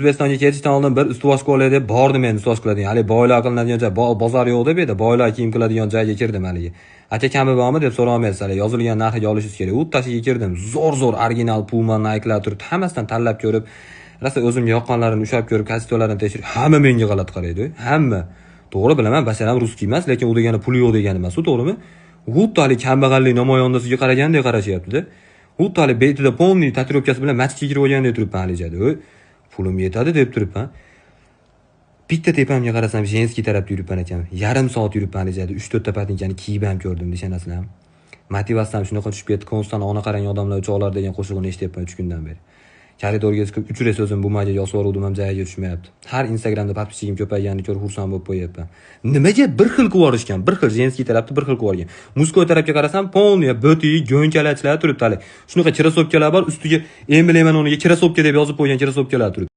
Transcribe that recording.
O'zbekistonga ketishdan oldin bir ustuvosh olay deb bordim. Endi ustuvosh qiladigan haligi boylar qilinadigan joy, bozor yo'q deb edi, boylar kiyim qiladigan joyga kirdim. Haligi "Aka, kami bormi?" deb so'raolmaysiz, haligi yozilgan narxiga olishingiz kerak. U tashiga kirdim, zo'r zo'r original Puma, Nike'lar turibdi. Hammasidan tanlab ko'rib, rosa o'zimga yoqqanlarini ushlab ko'rib, качество larini tekshirib, hamma menga g'alati qaraydi, hamma. To'g'ri, bilaman, basharam русский emas, lekin u degani puli yo'q degani emas u, to'g'rimi? Xuddi haligi kambag'allik namoyondasiga qaragandek qarashyaptida. Xuddi haligi betida полный tatuirovkasi bilan masjidga kirib olgandek turibman haligi joyda. "Voy, pulim yetadi", deb turibman. Bitta tepamga qarasam, женский tarafda yuribman ekan. Yarim soat yuribman haligi joyda. Uch to'rtta patinkani kiyib ham ko'rdim, ishonasizlarmi? Motivatsiyam shunaqa tushib ketdi. Konstan "Ona, qarang, odamlar uchoqlar" degan qo'shig'ini eshityapman 3 kundan beri. Koridorga chiqib uch rez o'zim bumaga yozib yuboruvdim ham, joyiga tushmayapti. Har Instagramda подписчик im ko'payganini ko'rib, xursand bo'lib qo'yyapman. Nimaga bir xil qilib yuborishgan? Bir xil женский tarafni bir xil qilib yuborgan. Мужской tarafga qarasam, полный bo'ti, go'nkalachilar turibdi hali. Shunaqa krossovkalar bor, ustiga emblemani o'rniga "krossovka" deb yozib qo'ygan krossovkalar turibdi.